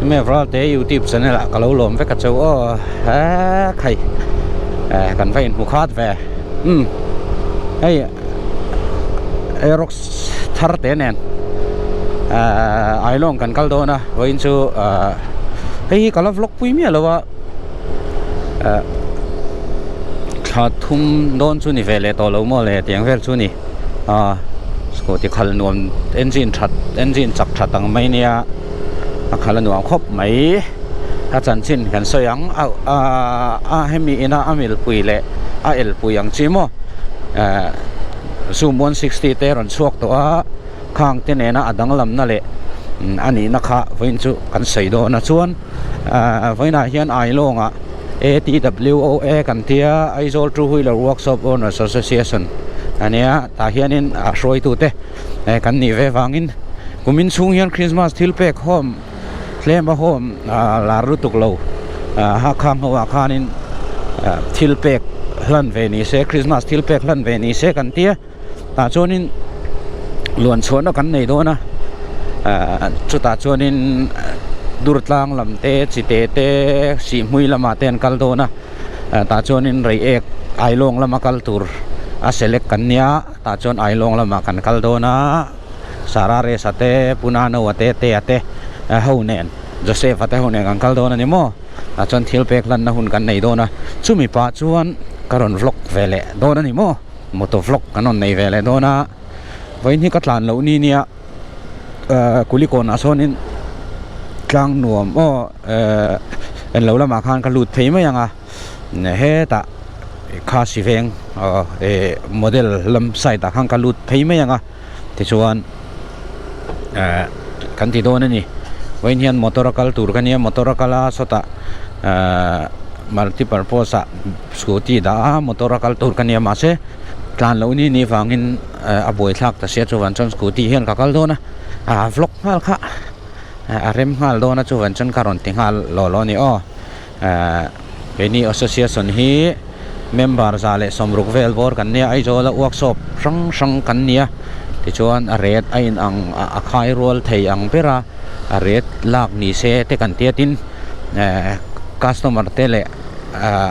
Mevralte youtube channel ah ka lo lawm vek a cheu aw he khai kan va inhmu khat ve umm hei Aerox thar te nen ahh Ailawng kan kal dawn a vawiin chu ahh hei hi ka la vlog pui miah lo a ahh thla thum dawn chu ni ve leh tawh lo maw le tiang vel chu a ni ah scooty khalh nuam engine that engine chak that ang mai nia a khalh a nuam khawp mai a chanchin kan sawi ang a a hemi ina a milpui leh a elpui ang chi maw eh zoom 160 te rawn chhuak tawh a khang te nena a danglamna leh a nihna kha vawiin chu kan sawi dawn a chuan ah vawiinah hian Ailawngah ATWOA kan tia Aizawl Two Wheeler Workshop Owners Association a nia tah hianin a hruaitute eh kan nih ve vangin kumin chhung hian Christmas thil pek home tlem a home ah lar lutuk lo ah hakhang ho ah khanin ah thil pek hlan ve ni se Christmas thil pek hlan ve ni se kan tia tah chuanin luan chhuahna kan nei dawn a ah chutah chuanin dur tlang lam te chi te te sihhmui lamah te an kal dawn a ah tah chuanin reiek ailawng lama kal tur a select kan nia tah chuan ailawng lamah kan kal dawn a Sara Resa te Puna Noa te Tea te ho nen Joseph a te ho nen kan kal dawn a ni maw tah chuan thil pek hlanna hun kan nei dawn a chumi pah chuan ka rawn vlog ve leh dawn a ni maw. Motor vlog kan rawn nei ve leh dawn a vawiin hi ka tlan loh ni nia ehh kulikawn ah sawnin tlang nuam aw ehh englo lamah khan ka lut phei mai ang a hetah khasi veng aw eh model lam side ah khan ka lut phei mai ang a tichuan ehh kan ti dawn a ni vawiin hian motor a kal tur ka nia motor a kal a sawtah ehh multi purpose ah scooty dah a motor a kal tur ka nia mahse tlan loh ni ni vangin a buaithlak ta sia chuvan chuan scooty hian ka kal dawn a ah vlog nghal kha a rem nghal dawn a chuvan chuan ka rawn ti nghal law law a ni aw ehh keini association hi member 160 vel bawr kan nia Aizawl a workshop hrang hrang kan nia tichuan a ret a in ang a khai rual thei ang ber a a ret lak ni se te kan tia tin ehh customer te leh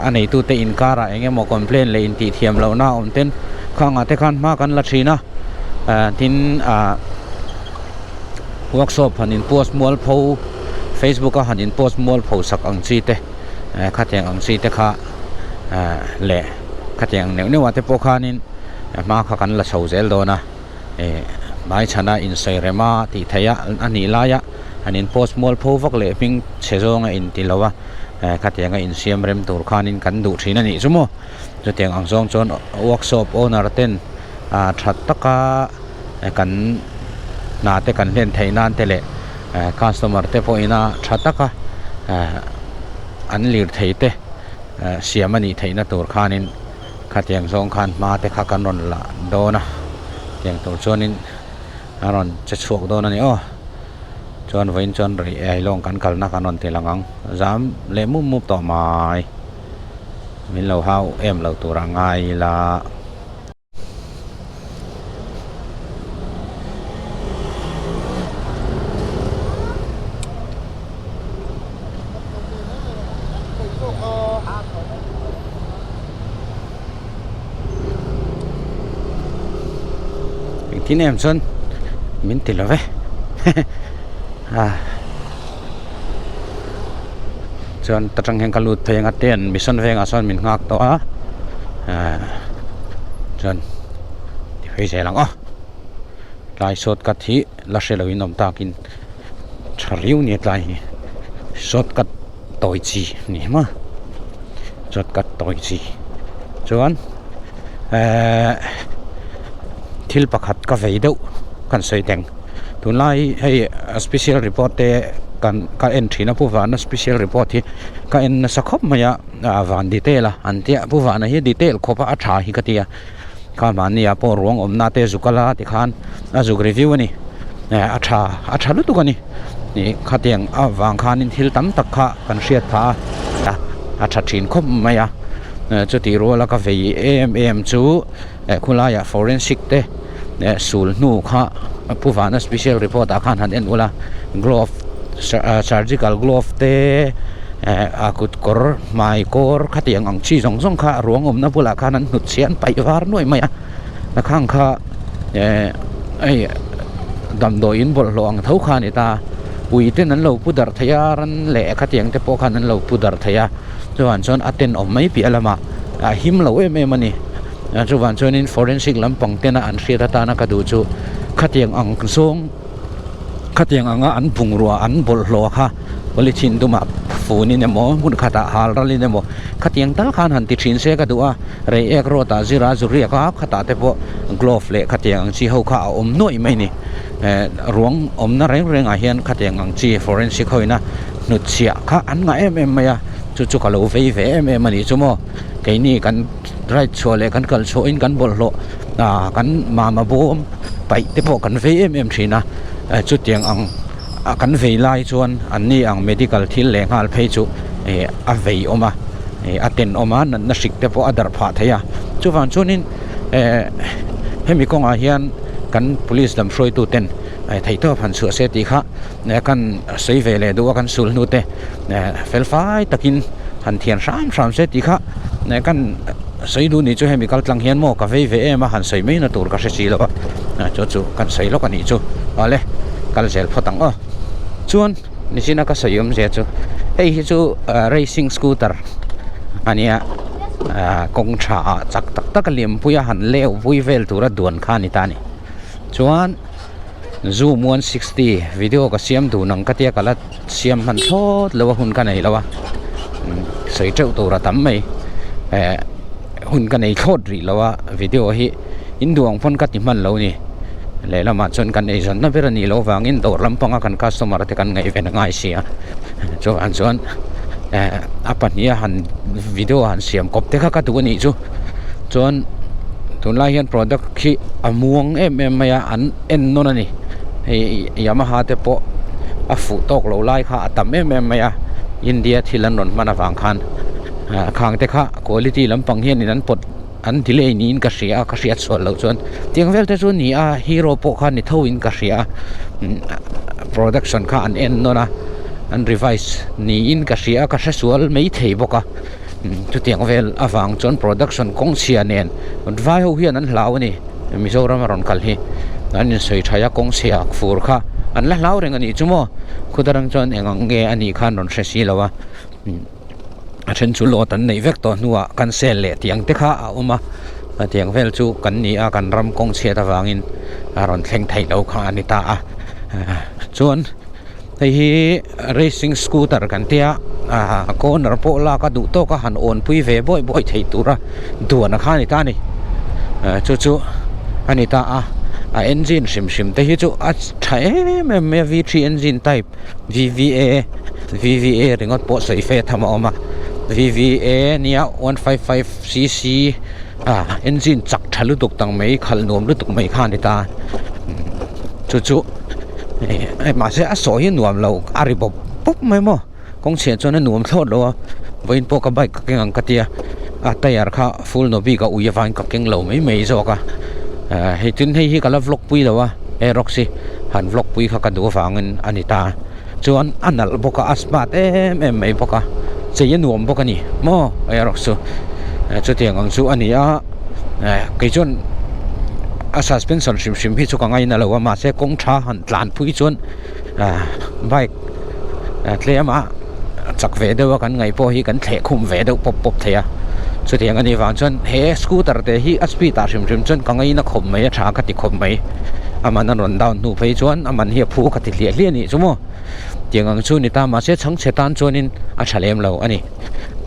a neitute inkarah eng emaw complaint leh intih thiam lohna a awm ten khangah te khan hma kan la thin a tin ah workshop han in post mual pho facebook a han in post mual pho sak ang chi te khatiang ang chi te kha leh khatiang neuh neuh ah te pawh khanin hma kha kan la chho zel dawn a hmaichhana insawi rem a tih theih a a nih laia han in post mual pho vak leh hming chhe zawnga inti lo a khatianga insiam rem tur khanin kan duh thin a nih chu maw chutiang ang zawng chuan workshop owner ten tha taka kan hna te kan hlen theih nan te leh customer te pawhin a tha taka an lirthei te siam a nih theihna tur khanin khatiang zawng khan hma te kha kan rawn la dawn a tiang tur chuanin a rawn che chhuak dawn a ni aw chuan vawiin chuan rei ailawng kan kalna kan rawn ti lang ang zam leh mup mup tawh mai min lo hau em lo tur a ngai ila. Engtin em chuan min ti lo ve chuan ta tang hian ka lut phei ang a ten mission vengah sawn min nghak tawh a chuan ti phei zel ang aw tlai shortcut hi la hre lo in awm takin tha riau nia tlai hi shortcut tawi chi a ni maw shortcut tawi chi chuan ehh thil pakhat ka vei deuh kan sawi teng tunlai hei special report te kan ka en thin a pu vana special report hi ka en nasa khawp mai a ah van detail a an tia pu vana hi detail khawp a a tha hi ka tia kha mahni ah pawh ruang awmna te zuk ala tikhan a zuk review a ni eh a tha a tha lutuk a ni ih khatiang avang khanin thil tam tak kha kan hriat phah a a tha thin khawp mai a chutih ruala ka vei em em chu eh khulaiah forensic te eh sul hnu kha pu vana special report ah khan han en ula glove. Surgical glove te eh a kut kawr hmai kawr khatiang ang chi zawng zawng kha ruang awmna bulah khan an hnut chhiah an paih var nuai mai a a khang kha eh hei damdawi in bawlhhlawh ang tho kha a ni ta ui ten an lo pu darh thei a ran leh khatiang te pawh khan an lo pu darh thei a chuan chuan a tenawm mai piah lamah a him lo em em a ni chuvang chuanin forensic lampang tena an hriat atana ka duh chu khatiang ang zawng. Khatiang anga an bungrua an bawlhhlawh kha polythene dumah funin emaw hmun khatah hal ralin emaw khatiang tal khan han ti thin se ka duh a, rei ek rawt ah zira zu riak a khatah te pawh glove leh khatiang ang chi ho kha a awm nuaih mai ni. Eh ruang awmna reng reng ah hian khatiang ang chi forensic ho ina hnutchhiah kha an ngah em em mai a, chu chu ka lo vei ve em em a nih chu maw. Keini kan ride chhuah leh kan kal chhuahin kan bawlhhlawh ah kan mama bawm paih te pawh kan vei em em thin a chutiang ang a kan vei lai chuan an ni ang medical thil leh nghal phei chu eh a vei awm a eh a tenawm a natna hrik te pawh a darh phah thei a chuvang chuanin eh hemi kawngah hian kan police lam hruaitu ten theihtawp han chhuah se tih kha kan sawi ve leh duh a kan sul hnu te fel fai takin han thian hram hram se tih kha kan sawi duh nih chu hemi kal tlang hian maw ka vei ve em a han sawi mai na tur ka hre si lo a chu chu kan sawi lawk a nih chu awle kal zel phawt ang aw chuan nichina ka sawi awmzia chu hei hi chu racing scooter a nia kawng tha ah chak tak tak a liampui a han leu vui vel tura duan kha a ni ta a ni chuan. Zoom 160 video ka siam dun ang ka tia ka la siam hman thlawt lo a hun ka nei lo a sawi teuh tur a tam mai eh hun ka nei thlawt rih lo a video hi in duh ang pawn ka ti hman lo ni lehlamah chuan kan eizawnna ber a nih loh avangin dawr lampanga kan customer te kan ngaihven a ngai si a chuvang chuan eh a pahniha han video han siam kawp te kha ka duh a nih chu chuan tunlai hian product khi a muang em em mai a an en nawn a ni hei Yamaha te pawh a fuh tawk lo lai kha a tam em em mai a India thil an rawn hman avang khan ah khang te kha quality lampang hianin an pawt an delay niin ka hria a ka hriat sual loh chuan tiang vel te chu a ni a hero pawh kha ni tho in ka hria a production kha an en nawn a an revise niin ka hria a ka hre sual maithei bawk a. Chutiang vel avang chuan production kawng chhia nen vai ho hian an hlau a ni Mizoram a rawn kal hi an insawi thaih a kawng chhia fur kha an la hlau reng a nih chu maw khudarang chuan eng ang nge a nih kha an rawn hre si lo a a then chu load an neih vek tawh hnuah cancel leh tih ang te kha a awm a tiang vel chu kan ni a kan ram kawng chhiat avangin a rawn thleng theih loh kha a ni ta a chuan. Hei hi racing scooter kan tia ah corner pawh lak a duh tawk a han awn pui ve bawi bawi theih tura duan a kha a ni ta a ni ah chu chu a ni ta a a engine hrim hrim te hi chu a tha em em mai a v three engine type v v a v v a ringawt pawh sawi fe tham a awm a v v a nia 155 cc ah engine chak tha lutuk tang mai khalh nuam lutuk mai kha a ni ta chu chu. Hei mahse a sawi hi nuam lo a ri bawp bawp mai maw kawng chhiah chuan a nuam thlawt lo a vawiin pawh ka bike ka keng ang ka tia a tyre kha full no bik a ui avangin ka keng lo mai mai zawk a ah hei tin hei hi ka la vlog pui lo a aerox hi han vlog pui kha ka duh avangin a ni ta chuan a nalh bawk a a smart em em mai bawk a chei a nuam bawk a ni maw aerox chu chutiang ang chu a ni a. Eh kei chuan a suspension hrim hrim hi chu ka ngaina lo a mahse kawng tha han tlan pui chuan ah bike tlem a chak ve deuh a kan ngaih pawh hi kan thleh khum ve deuh pawp pawp thei a chutiang a nih vang chuan he scooter te hi a speed ah hrim hrim chuan ka ngaina khawp mai a tha ka ti khawp mai a man a rawn down hnu phei chuan a man hi a phu ka ti hliah hliah a nih chu maw tiang ang chu a ni ta mahse chhangchhe tan chuanin a tha lem lo a ni.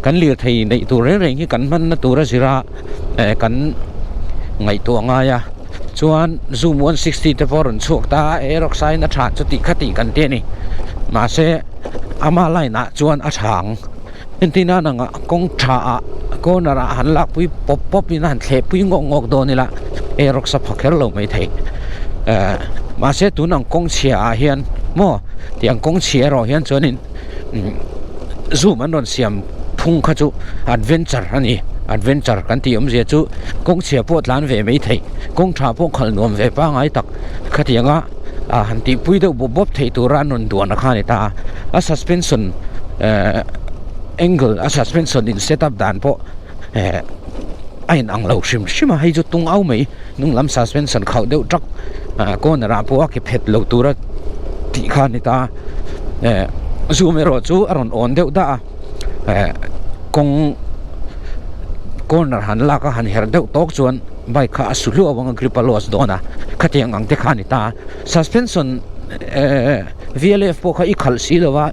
Kan lirthei neih tur reng reng hi kan hmanna tura zira eh kan ngaihtuah ngai a chuan zoom 160 te pawh a rawn chhuak ta a aerox aiin a tha chu tih kha tih kan ti a ni mahse ama line ah chuan a tha ang entir nan anga kawng tha ah corner ah han lak pui pawp pawp in a han thleh pui ngawk ngawk dawn ila aerox a pha kher lo maithei eh mahse tun ang kawng chhia ah hian maw tiang kawng chhia erawh hian chuanin. Zoom an rawn siam phung kha chu adventure a ni adventure kan tih awmzia chu kawng chhia pawh tlan ve mai theih kawng tha pawh khalh nuam ve pangai tak khatianga ah han tihpui deuh bawp bawp theih tura an rawn duan a kha a ni ta a, a suspension eh angle a suspension in set up dan pawh eh a in ang lo hrim hrim a, hei chu tung au mai hnung lam suspension khauh deuh tak ah corner ah pawh a ke phet lo tura tih kha a ni ta a, eh zoom erawh chu a rawn awn deuh dah a eh kawng corner han lak a han herh deuh tawk chuan bike kha a su hluah avanga grip a loss dawn a khatiang ang te kha a ni ta a suspension eh V_L_F pawh kha i khalh si lo a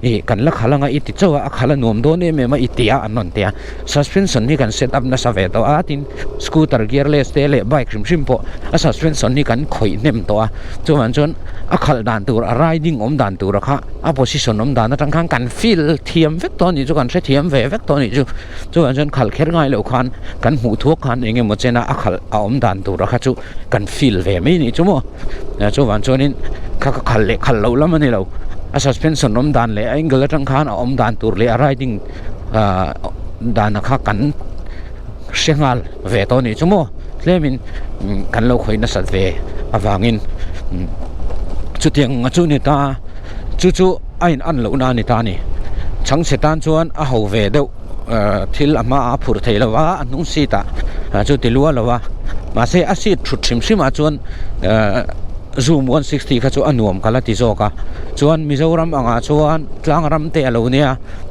ih kan la khalh anga i ti chauh a a khalh a nuam dawn em em a i ti a an rawn ti a suspension hi kan set up nasa ve tawh a tin scooter gearless te leh bike hrim hrim pawh a suspension hi kan khawih hnem tawh a chuvang chuan a khalh dan tur a riding awm dan tura kha a position awm dan atang khan kan feel thiam vek tawh a nih chu kan hrethiam ve vek tawh a nih chu chuvang chuan khalh kher ngai loh khan kan hmuh thuak khan eng emaw chena a khalh a awm dan tura kha chu kan feel ve mai a nih chu maw chuvang chuanin kha ka khalh leh khalh loh lam a ni lo a suspension awm dan leh a angle atang khan a awm dan tur leh a riding ah dan kha kan hre nghal ve tawh a nih chu maw tlemin kan lo khawih nasat ve avangin chutiang chu a ni ta chu chu a in an lohna a ni ta a ni chhangchhe tan chuan a ho ve deuh thil a hmaah a phurh thei lo va a hnung seat ah chu ti lua lo va mahse a seat thut hrim hrim ah chuan zoom 160 kha chu a nuam ka la ti zawk a chuan Mizoram angah chuan tlang ram te a lo nia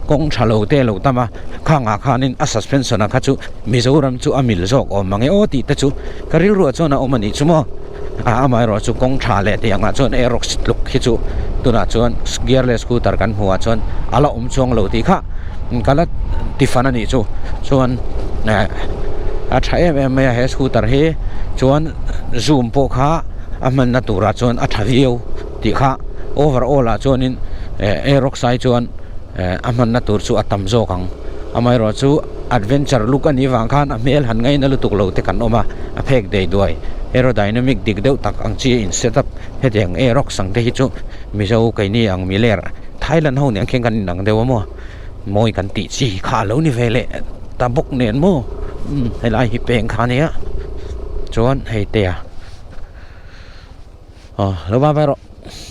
kawng tha lo te a lo tam a khangah khanin a suspension ah kha chu Mizoram chu a mil zawk awm mang e aw tih te chu ka rilruah chuan a awm a nih chu maw. A amaherawhchu kawng tha leh tih angah chuan Aerox tluk hi chu tunah chuan gearless scooter kan hmuh ah chuan a la awm chuang lo tih kha ka la ti fan a nih chu chuan eh a tha em em mai a he scooter hi chuan zoom pawh kha a hmanna turah chuan a tha viau tih kha overall ah chuanin eh Aerox ai chuan eh a hmanna tur chu a tam zawk ang amaherawhchu adventure look a nih vang khan a hmel han ngaina lutuk lo te kan awm a a phek dei duai aerodynamic dik deuh tak ang chi a in set up hetiang aerox ang te hi chu mizo keini ang miler Thailand ho nen khian kan inang deuh a maw mawi kan tih chi kha a lo ni ve leh ta bawk nen maw umm helai hi peng kha ania chuan hei te a aw lo va ve rawh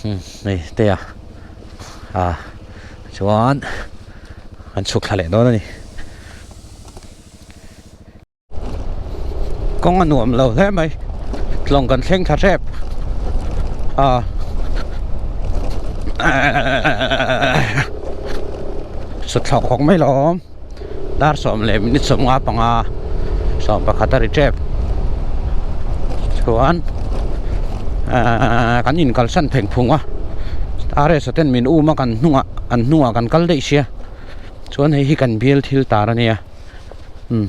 umm hei te a ah chuan. An chhuk thla leh dawn a ni. Kawng a nuam lo hle mai. Tlawng kan thleng thla hrep. A. Sut thlawk hawk mai lawm. Dar sawm leh minute 15 11 a ri tep. Chuan kan inkalsan pheng phung a. RS a ten min um a kan hnungah. An hnungah kan kal daih sia chuan hei hi kan bial thil tar a nia umm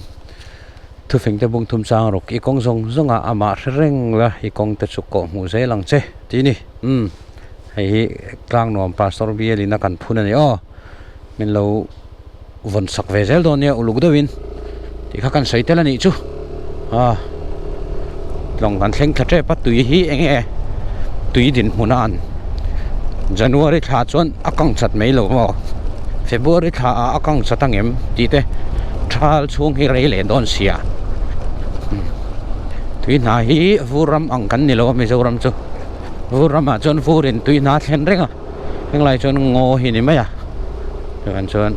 thufeng te bung thum chang rawk i kawng zawng zawng ah amah hre reng la i kawng te chu kawh hmuh zel ang che tih a ni umm hei hi tlang nuam pastor bial in a kan phun a ni aw min lo vawn sak ve zel dawn nia uluk deuh in tih kha kan sawi tel a nih chu a tlawng kan thleng thla tep a tui hi eng nge tui dinhmun a an January thla chuan a kang chat mai lo maw February thla ah a kang chat ang em tih te thal chhung hi rei leh dawn sia tui hna hi vur ram ang kan ni lo a Mizoram chu vur ramah chuan vur in tui hna a thlen reng a. Henglai chuan ngaw hi a ni mai a chuan chuan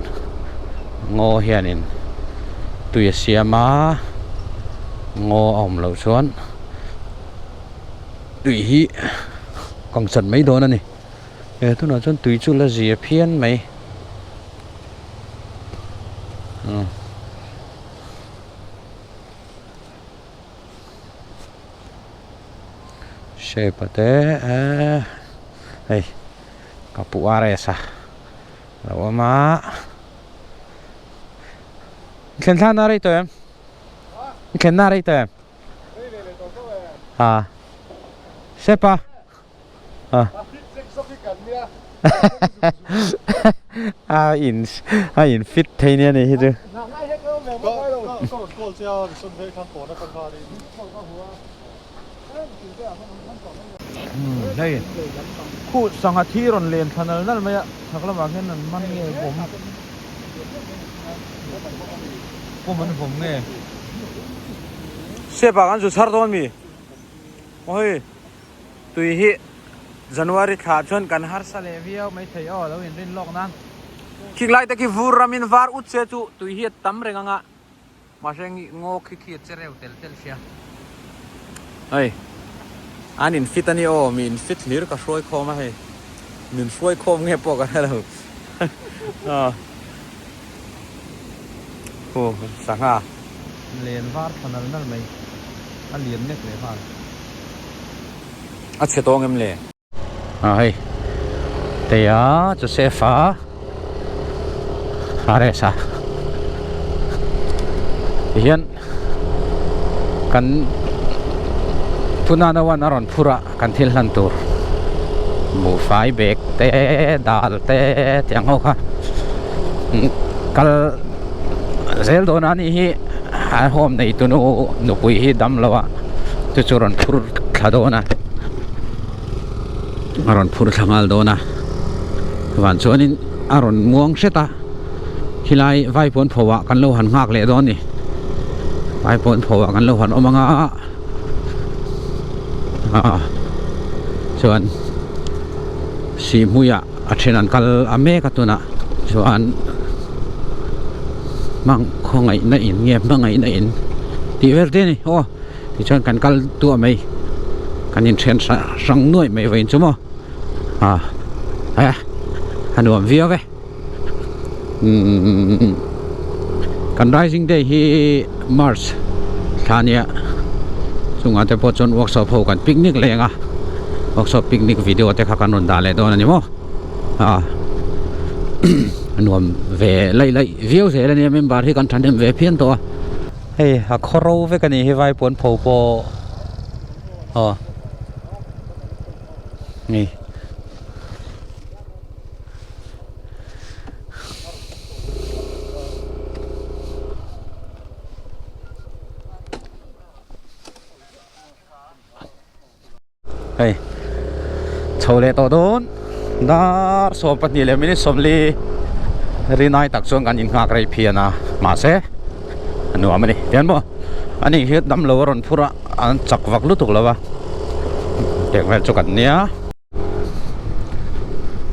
ngaw hianin tui a siam a ngaw a awm loh chuan tui hi kang chat mai dawn a ni he tunah chuan tui chu la zia phian mai. Shape a te eh hei ka pu RS a lo awm a i thlen thla na rei tawh em i thlen na rei tawh em a shape a a in a in fit thei nia ni hi chu. Hei khuh sangha thi rawn len thla nal nal mai a chhak lamah khian an man nge vawm pawm an vawm nge. Step ah kan zu chhar dawn mi? Aw hei. Tui hi. January thla chuan kan harsa leh viau maithei aw lo inrin lawk nan. Khing lai te khi vur ramin var ut se chu tui hi a tam reng anga mahse ngaw khi khi a che reu tel tel sia. Hei an in fit ani aw mi in fit hlir ka hruai khawm a hei min hruai khawm nge pawh ka hre lo aw sangha len var tha nal nal mai a lian nek leh nghal a chhe tawng em le. A hei Tea Joseph-a Ares-a tihian kan Punana one a rawn phur a kan thil hlan tur buhfai bag te dal te tih ang ho kha kal zel dawn a nih hi a home nei tunu nupui hi dam lo a chu chu rawn phur thla dawn a. A rawn phur thla nghal dawn a van chuanin a rawn muang hret a khilai vaipawn pho ah kan lo han nghak leh dawn a ni vaipawn pho ah kan lo han awm ang a ah chuan sihhmui ah a then an kal a mek a tunah chuan hmang khawngaihna in nge hmangaihna in tih vel te a ni aw. Tichuan kan kal tuah mai kan inthen hrang nuaih mai vawiin chu maw ah eh a nuam viau e umm kan rising day hi march thla nia chungah te pawh chuan workshop ho kan picnic leh ang a workshop picnic video te kha kan rawn dah leh dawn a ni maw ah a nuam ve laih laih viau zel a nia member hi kan thahnem ve phian tawh a. Hei a khaw ro vek a nih hi vai puan pho pawh aw ni Hei chho leh tawh dawn dar 12 leh minute 40 rinai tak chuan kan innghak rei phian a mahse a nuam a ni tian maw ani hi damlo a rawn phur a an chak vak lutuk lo a tiang vel chu kan nia.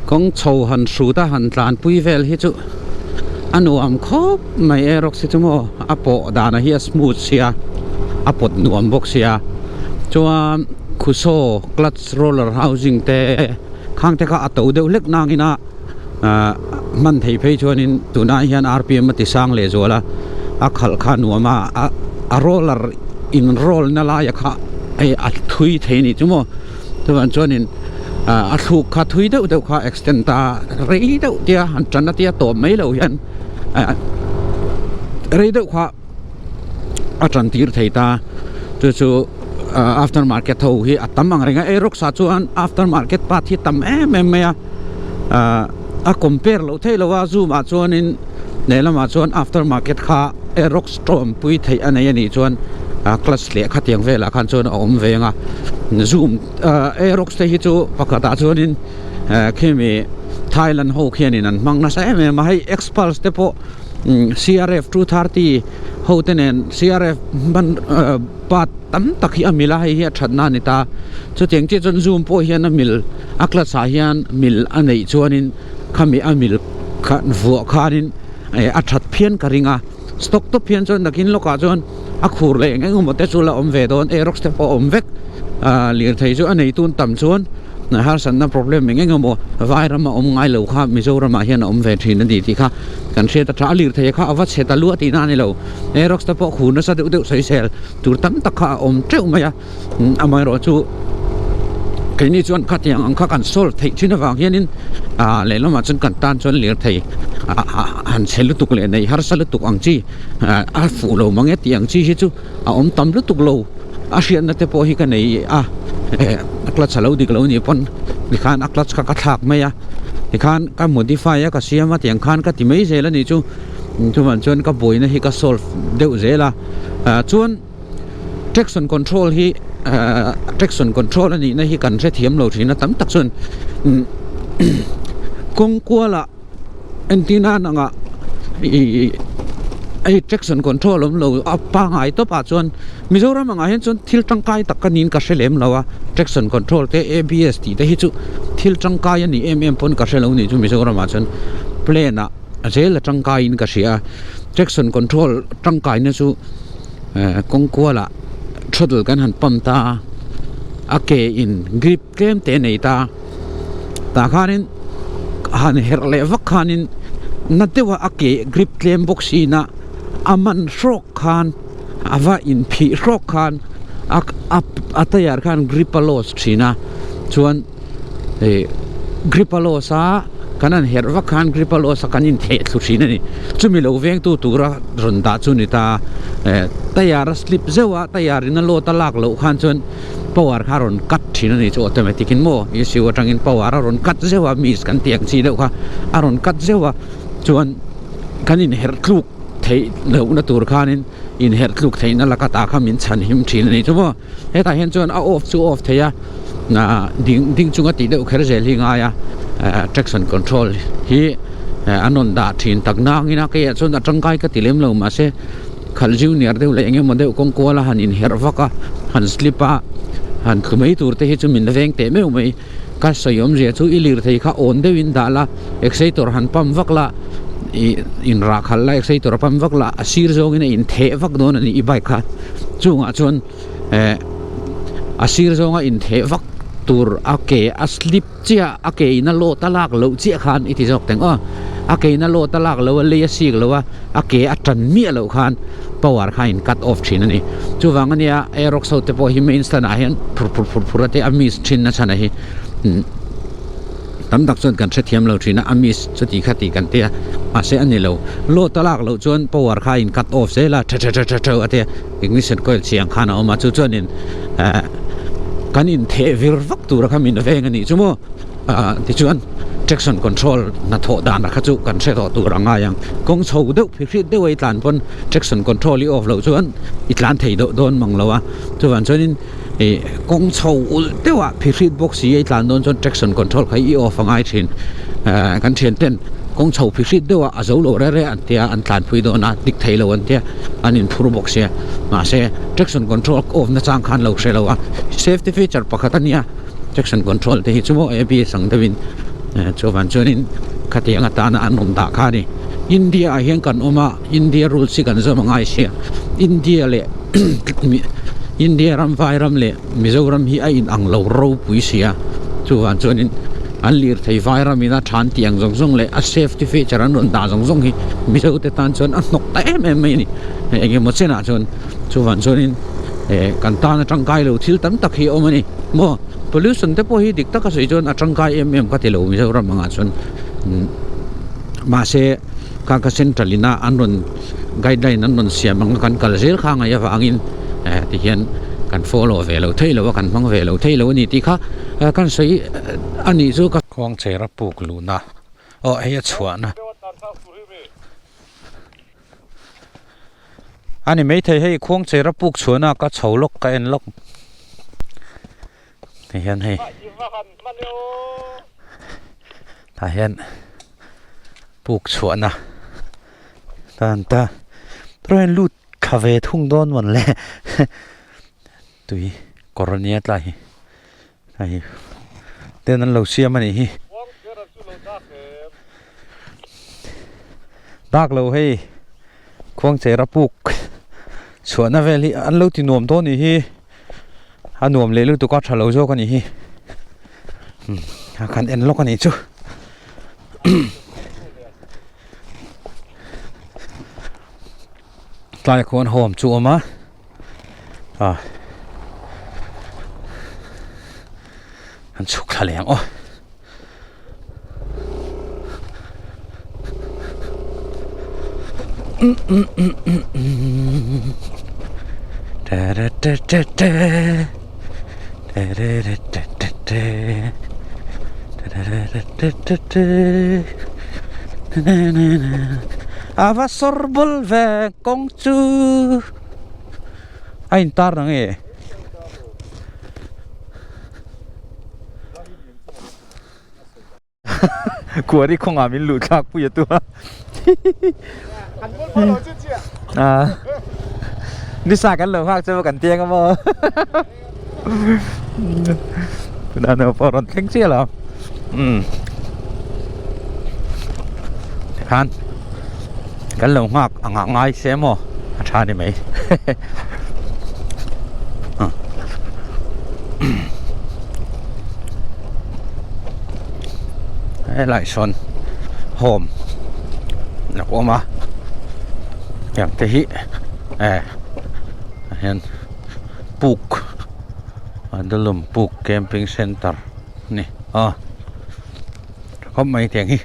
Kawng chho han hrut a han tlanpui vel hi chu a nuam khawp mai Aerox hi chu maw a pawh dan hi a smooth sia a pawt nuam bawk sia chuan khusaw clutch roller housing te khang te kha a to deuh hlek nangin a ah hman theih phei chuanin tunah hian rpm a ti sang leh zual a a khalh kha a nuam a a roller in roll na laia kha hei a thui thei a nih chu maw. Chuvang chuanin a thluk kha thui deuh deuh kha extend ta rei deuh tia han tan a tia tawp mai loh hian rei deuh kha a tan tir thei ta chu chu after market ho hi a tam ang reng a Aerox ah chuan after market part hi tam em em mai a a compare loh theih loh a zoom ah chuanin lehlamah chuan after market kha Aerox tawm pui theih a nei a nih chuan clutch leh khatiang velah khan chuan a awm ve ang a zoom Aerox te hi chu pakhatah chuanin khimi Thailand ho khianin an hmang nasa em em a hei Xpulse te pawh CRF 230 ho te nen CRF hman part tam tak hi a mil a hei hi a thatna a ni ta chutiang chiah chuan zoom pawh hian a mil a clutch ah hian mil a neih chuanin khami a mil kha vuah khanin eh a that phian ka ring a stock tawp hian chuan nakin lawkah chuan a khur leh eng eng emaw te chu la awm ve dawn Aerox te pawh a awm vek ah lirthei chu a nei tun tam chuan harsatna problem eng eng emaw vai rama awm ngai lo kha Mizoram ah hian a awm ve thin a ni tih kha kan hriat a tha a lirthei kha a va chhe ta luah tihna a ni lo Aerox te pawh khur nasa deuh deuh sawisel tur tam tak kha a awm teuh mai a amaherawh chu keini chuan khatiang ang kha kan solve theih thin avang hianin ah lehlamah chuan kan tan chuan lirthei han chhe lutuk leh neih harsa lutuk ang chi a fuh lo mang e tih ang chi hi chu a awm tam lutuk lo a hriatna te pawh hi ka nei a a clutch a lo dik lo nih pawn tikhan a clutch kha ka thlak mai a tikhan ka modify a ka siam a tiang khan ka ti mai zel a nih chu chuvang chuan ka buaina hi ka solve deuh zel a ah chuan. Traction control hi traction control a nihna hi kan hrethiam lo thin a tam tak chuan kawng kualah entir nan anga ih. Hei traction control awm lo a pangai tawp ah chuan Mizoram angah hian chuan thil tangkai tak ka niin ka hre lem lo a traction control te ABS tih te hi chu thil tangkai a ni em em pawn ka hre lo nih chu Mizoram ah chuan plane ah zel a tangkai in ka hria a traction control tangkai na chu eh kawng kual ah throttle kan han pump ta a a ke in grip tlem te nei ta tah khanin han herh leh vak khanin na deuha a ke grip tlem bawk sina a man hrawk khan a va inphih hrawk khan a a tyre khan grip a loss thin a chuan ih grip a loss a kan han herh vak khan grip a loss a kan intheh thlu thin a ni chumi lo vengtu tura rawn dah chu a ni ta eh tyre a slip zeuh a tyre in a load a lak loh khan chuan. Power kha a rawn cut thin a ni chu automatic in maw ECU atangin power a rawn cut zeuh a miss kan tih ang chi deuh kha a rawn cut zeuh a chuan kan inherh tluk theih lohna tur khanin inherh tluk theihna laka tah kha min chhan him thin a ni chu maw hetah hian chuan a off chu off thei a ah ding ding chunga tih deuh kher zel hi ngai a ah traction control hi an rawn dah thin tak nangin a keiah chuan a tangkai ka ti lem lo mahse. Khalh junior deuh leh engemaw deuh kawng kual a han inherh vak a, han slip a, han thlu mai tur te hi chu min la veng teh meuh mai. Ka sawi awmzia chu i lirthei kha awn deuhin dah la, exciter han pump vak la, ih inrah khalh la exciter a pump vak la, a sir zawngin a intheh vak dawn a ni i bike kha. Chungah chuan eh a sir zawnga intheh vak tur a ke a slip chiah a ke in a load a lak loh chiah khan i ti zawk teng aw a ke in a load a lak loh a lei a sik loh a a ke a tan miah loh khan power kha a in cut off thin a ni chuvang ania aerox ho te pawh hi main stand ah hian phur phur phur phur a te a miss thin na chhan a hi tam tak chuan kan hrethiam lo thin a a miss chuti kha tih kan tia mahse a ni lo load a lak loh chuan power kha a in cut off zel a tha tha tha tha a tia ignition coil chhi ang khan a awm a chu chuanin eh kan intheh vir vak tura kha min veng a nih chu maw ah tichuan traction control hnathawh dan kha chu kan hre tawh tur a ngai ang kawng chho deuh phi hriat deuh a i tlan pawn traction control i off loh chuan i tlan thei deuh dawn mang lo a chuvang chuanin ih kawng chho ulh deuh ah phi hriat bawk si a i tlan dawn chuan traction control kha i off a ngai thin eh kan thian ten kawng chho phi hriat deuh ah a zo lo reh reh an tia an tlan phui dawn a dik thei lo an tia an inphur bawk sia mahse traction control off na chang khan lo hre lo a safety feature pakhat a nia traction control te hi chu maw A_B_S ang deuhin eh chuvan chuanin khatiang atana an rawn dah kha a ni India ah hian kan awm a India rules hi kan zawm a ngai sia India leh India ram vai ram leh Mizoram hi a in ang lo ropui sia chuvan chuanin an lirthei vai ramin a than tih ang zawng zawng leh a safety feature an rawn dah zawng zawng hi Mizo te tan chuan a hnawk ta em em mai a ni eng emaw chenah chuan chuvang chuanin eh kan tan a tangkai lo thil tam tak hi a awm a ni maw pollution te pawh hi dik taka sawi chuan a tangkai em em ka ti lo Mizoram angah chuan mahse kha ka central ina an rawn guideline an rawn siam ang a kan kal zel kha ngaih avangin eh tihian kan follow ve lo thei lo a kan hmang ve lo thei lo a ni tih kha kan sawi a nih chu ka Khuangcher a puk luhna aw hei a chhuahna a ni maithei hei Khuangcher a puk chhuahna ka chho lawk ka en lawk ti hian hei tah hian puk chhuahna tan ta train lut thla ve thung dawn mawn le tui kawr ania tlai hi hei ten an lo siam a nih hi dak lo hei khuangcher a puk chhuahna vel hi an lo ti nuam dawn nih hi a nuam leh lutuk a tha lo zawk a nih hi a khan en lawk a nih chu tlai khuan home chu a awm a ah an chhuk thla leh ang aw. A va sawr bul ve kawng chu a intar na nge? Kuari kawngah min luh thlak pui a tu a. À Nisa kan lo nghak chu kan tiang amaw Tunah no pawh rawn thleng chiah lo um Tikhan kan lo nghak a ngah ngai se maw a tha ni mai Helai sawn home a awm a heng te hi eh ah hian puk Adalum puk camping center a ni a tha khawp mai tiang hi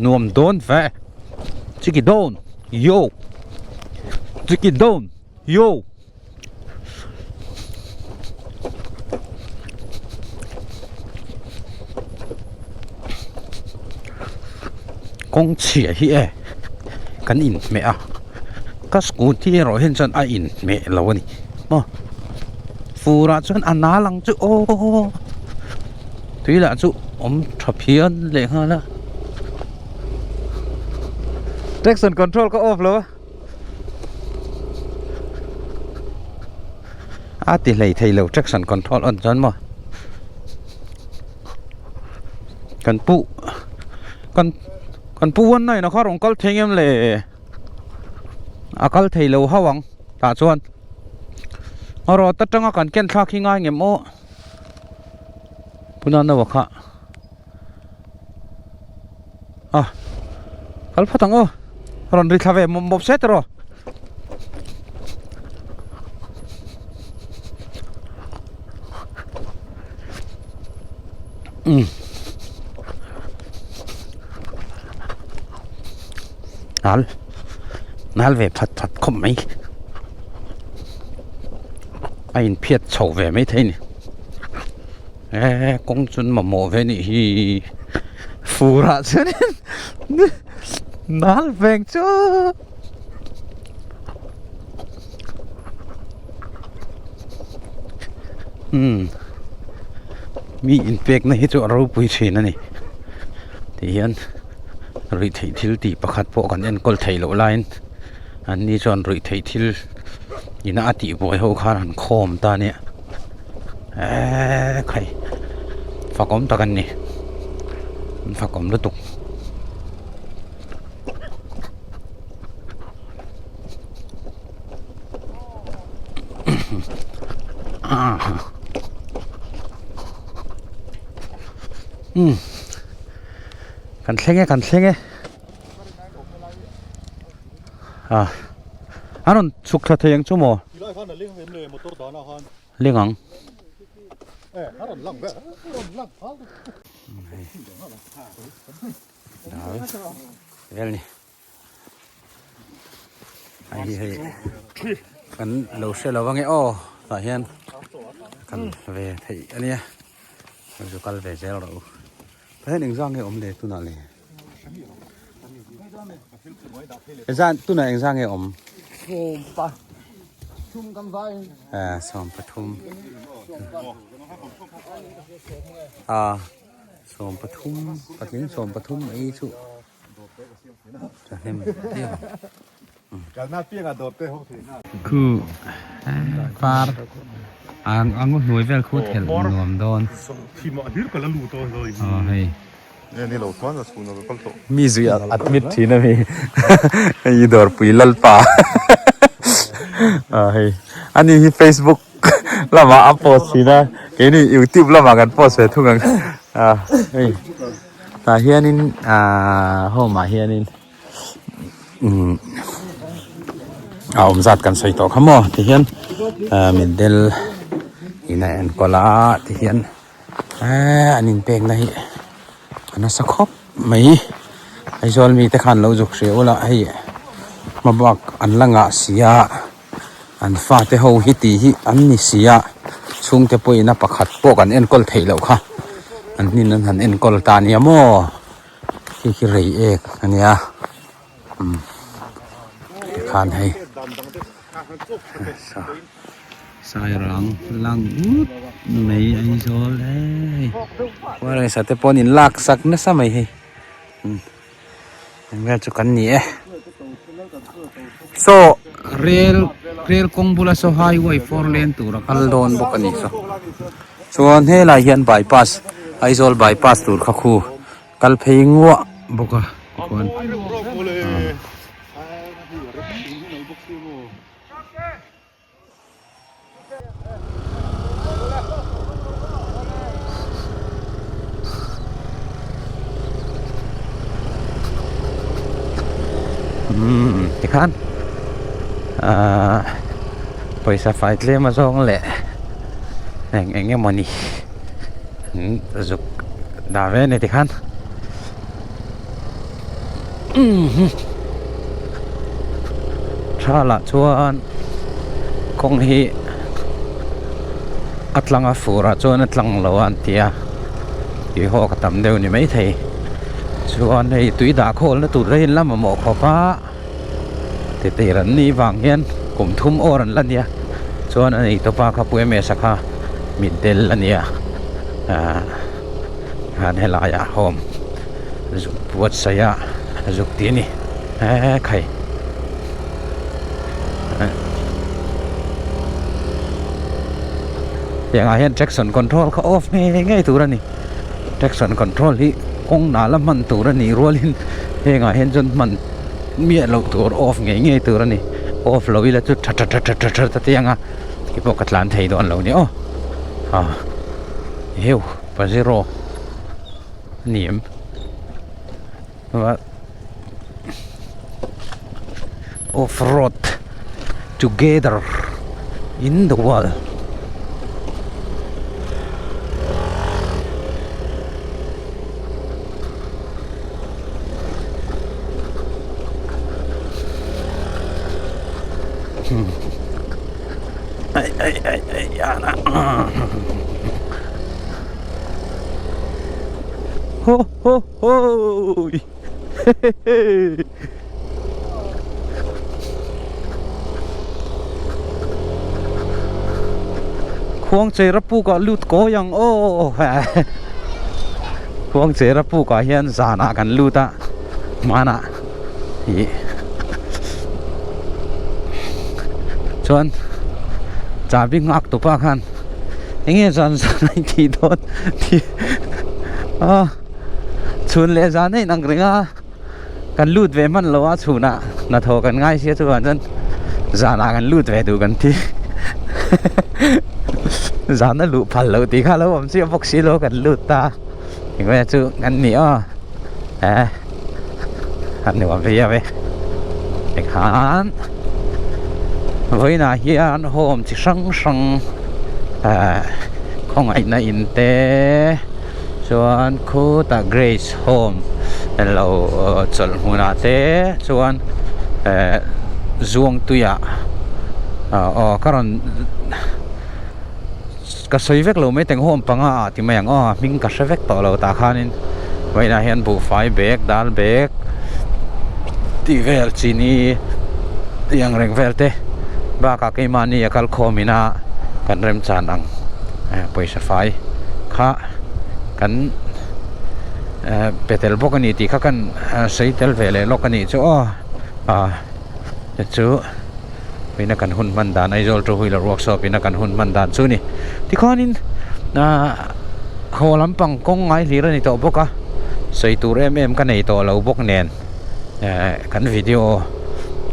nuam dawn ve chiki dawn yo chiki dawn yo. Kawng chhia hi e kan inhmeh a ka scooty erawh hian chuan a inhmeh lo a ni maw fur ah chuan a nal ang chu aw tui lah chu awm tha phian leh nghal a. Traction control ka off lo a. A ti hlei thei lo traction control on chuan maw kan pu kan kan pu one nine a kha rawn kal thei ngem le a kal thei lo hauh ang tah chuan rawt atanga kan ken thlak hi ngai ngem aw puna no a kha. A kal phawt ang aw rawn ri thla ve mawp mawp se tiraw. Um nal nal ve phat phat khawp mai a inphiat chho ve maithei a ni. Eee kawng chu an mamawh ve anih hi fur ah chuanin nal veng chu umm mi inpekna hi chu a ropui thin a ni ti hian ruihtheih thil tih pakhat pawh kan enkawl theih loh laiin an ni chuan ruihtheih thil ina a tihbuai ho khan an khawm ta a nia. Eee khai fakawm tak an ni an fakawm lutuk umm kan thleng e kan thleng e a an rawn chhuk thla thei ang chu maw. Ling ang. Dal vel ni. Hei hei kan lo hre lo ange aw tah hian kan ve theih a nia chu kal ve zel rawh u. Tah hian engzah nge awm le tunah le. Zan tunah engzah nge awm? Sawmpa thum kan vai. Eh sawmpa thum. A sawmpa thum patling sawmpa thum ei chu thahnem viau. Khu par ang ang hnuai vel khu thelh nuam dawn. Aw hei. Mi zui admit thin a mi hei dawrpui lalpa a hei ani hi facebook lamah a post thin a keini youtube lamah kan post ve thung ang a hei tah hianin ahh home ah hianin umm a awm zat kan sawi tawh kha maw tihian ah mitdel in a enkawl a tihian eee an inpekna hi a nasa khawp mai Aizawl mite khan lo zuk hria ula hei hmabak an la ngah si a an fate ho hi tih hi an ni si a chhungte pawhin a pakhat pawh kan enkawl theih loh kha an hnin an han enkawl ta nia maw khi khi rei ek a nia umm tikhan hei sairang lang ut mai Aizawl hei khuarei sate pawh an inlak sak nasa mai hei. Umm eng vel chu kan ni e. Saw rel rel kawng bula saw highway four lane tur a kal dawn bawk a ni saw. Chuan helai hian bypass Aizawl bypass tur kha khu kal phei nguah bawk a tikhuan ah. Umm tikhan ahh pawisa fai tlem a zawng leh eng eng emawni an zuk dah ve a ni tikhan umm tha lah chuan kawng hi a tlang a fur ah chuan a tlang lo a an ti a tui haw ka tam deuh ni maithei chuan hei tui dah khawl na tur te hi an la mamawh khawp a titi ran ni vang hian kum thum awr an la nia chuan a nei tawpa kha pu em esa kha mitdel a nia ahh khan helaiah home zuk buatsaih a zuk tih a ni eee khai tiangah hian traction control kha off ngei ngei tur a ni traction control hi kawng nala hman tur a nih rualin hengah hian chuan hman miah loh tur off ngei ngei tur a ni off lo ila chu tha tha tha tha tha ta te anga ti pawh ka tlan thei dawn lo ni aw ah heu pajero a ni em off road together in the world. Ai ai ai ai ana ho ho ho Khuangcheira pukah lut kawi ang aw Khuangcheira pukah hian zanah kan lut a hmanah ih chuan chahbi nghak tupa khan eng nge zan zan a intih dawn tih a chhun leh zan a inang reng a. Kan lut ve hman lo a chhunah hnathawh kan ngai sia chuvang chuan zanah kan lut ve duh kan ti zan a luh phal loh tih kha lo awm chiah bawk si lo kan lut ta engmah chu kan ni aw eh a nuam viau e tikhan vawiinah hian home chi hrang hrang eh khawngaihna in te chuan khutah grace home lo chawlh hmunah te chuan eh zuang tuiah aw ka rawn ka sawi vek lo mai teng home panga ah ti mai ang aw hming ka hre vek tawh lo tah khanin vawiinah hian buhfai bag dal bag tih vel chini tih ang reng vel te bakah keimahni a kalkhawm ina kan remchan ang pawisa fai kha kan pe tel bawk a ni tih kha kan sawi tel ve leh lawk a nih chu aw ah chu ina kan hun hman dan Aizawl two wheeler workshop ina kan hun hman dan chu a ni tikhuanin ah haw lampang kawng ngai hlir a ni tawh bawk a sawi tur em em ka nei tawh lo bawk nen eh kan video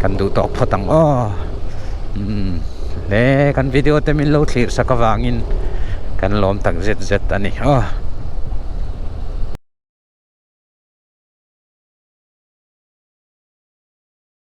kan duh tawk phawt ang aw umm hle kan video te min lo thlir sak avangin kan lawm tak zet zet a ni aw.